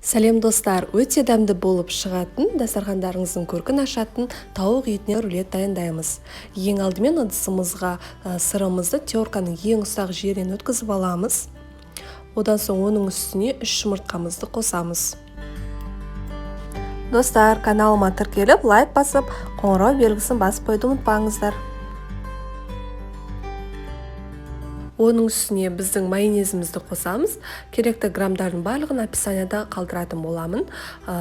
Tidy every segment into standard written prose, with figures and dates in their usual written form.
Сәлем, достар! Өте дәмді болып шығатын, дастархандарыңыздың көркін ашатын тауық етінен рулет дайындаймыз. Ең алдымен ыдысымызға сырымызды терканың ең ұсақ жерінен өткізіп аламыз. Одан соң оның үстіне 3 жұмыртқамызды қосамыз. Достар, каналыма тіркеліп, лайк басып, қоңырау белгісін басып қоюды ұмытпаңыздар. Оның үстіне біздің майонезімізді қосамыз. Керекті грамдардың барлығын описанияда қалдыратын боламын.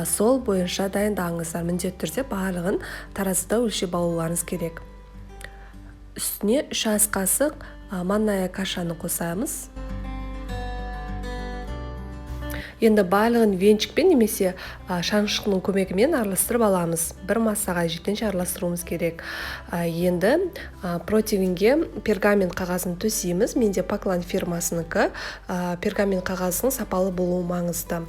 Сол бойынша дайындаңыздар. Міндетті түрде барлығын таразыда өлшеп алуларыңыз керек. Үстіне 3 ас қасық манная кашаны қосамыз. Енді барлығын венчикпен немесе шанышқының көмегімен араластырып аламыз. Бір массаға жеткенше араластыруымыз керек. Енді противенге пергамент қағазын төсейміз. Менде Паклан фирмасыныкі. Пергамент қағазының сапалы болуы маңызды.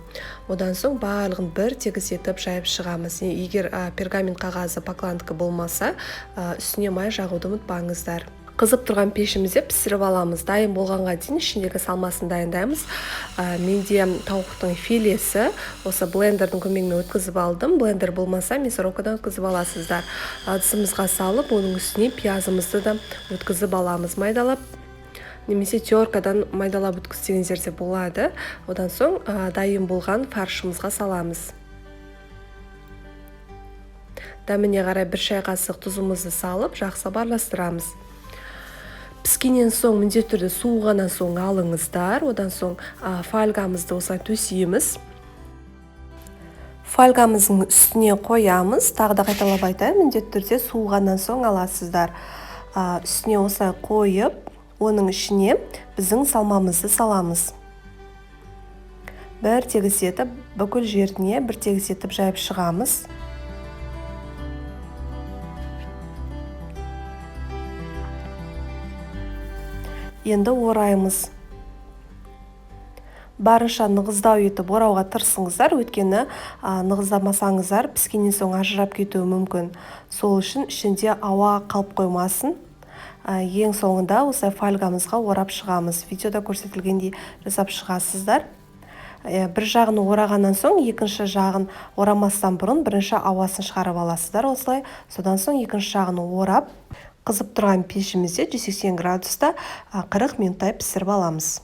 Одан соң барлығын бір тегіс етіп жайып шығамыз. Егер пергамент қағазы Пакландікі болмаса, үстіне май жағуды ұмытпаңыздар. Қызып тұрған пешімізде пісіріп аламыз. Дайын болғанға дейін ішіндегі салмасын дайындаймыз. Менде тауықтың филесі, осы блендердің көмегімен өткізіп алдым. Блендер болмаса, мясорубкадан өткізіп аласыздар. Ыдысымызға салып, оның үстіне пиязымызды да өткізіп аламыз майдалап. Немесе теркадан майдалап өткізсеңіздер де болады. Одан соң дайын болған фаршымызға саламыз. Дәміне қарай 1 шай қасық тұзымызды салып, жақсылап араластырамыз. Піскеннен соң міндетті түрде суығаннан соң алыңыздар. Одан соң фольгамызды осылай төсейміз. Фольгамыздың үстіне қоямыз. Тағы да қайталап айтайын, міндетті түрде суығаннан соң аласыздар. Үстіне осылай қойып, оның ішіне біздің салмамызды саламыз. Бір тегіс етіп, бүкіл жеріне бір тегіс етіп жайып шығамыз. Енді ораймыз. Барынша нығыздау етіп орауға тырысыңыздар, өйткені нығыздамасаңыздар піскеннен соң ажырап кетуі мүмкін. Сол үшін ішінде ауа қалып қоймасын. Ең соңында осылай фольгамызға орап шығамыз. Видеода көрсетілгендей жасап шығасыздар. Бір жағын орағаннан соң екінші жағын орамастан бұрын бірінші ауасын шығарып аласыздар осылай. Содан соң екінші жағын орап, қызып тұрған пешімізде 180 градуста 40 минуттай пісіріп аламыз.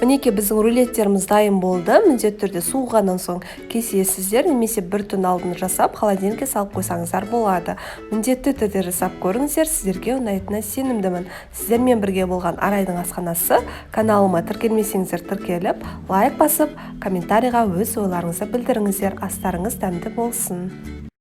Мінекей, біздің рулеттеріміз дайын болды. Міндетті түрде суығаннан соң кесесіздер, немесе бір түн алдын жасап, холодильникке салып қойсаңыздар болады. Міндетті түрде жасап көріңіздер, сіздерге ұнайтынына сенімдімін. Сіздермен бірге болған Арайдың асханасы. Каналыма тіркелмесеңіздер тіркеліп, лайк басып, комментарийға өз ойларыңызды білдіріңіздер. Астарыңыз дәмді болсын.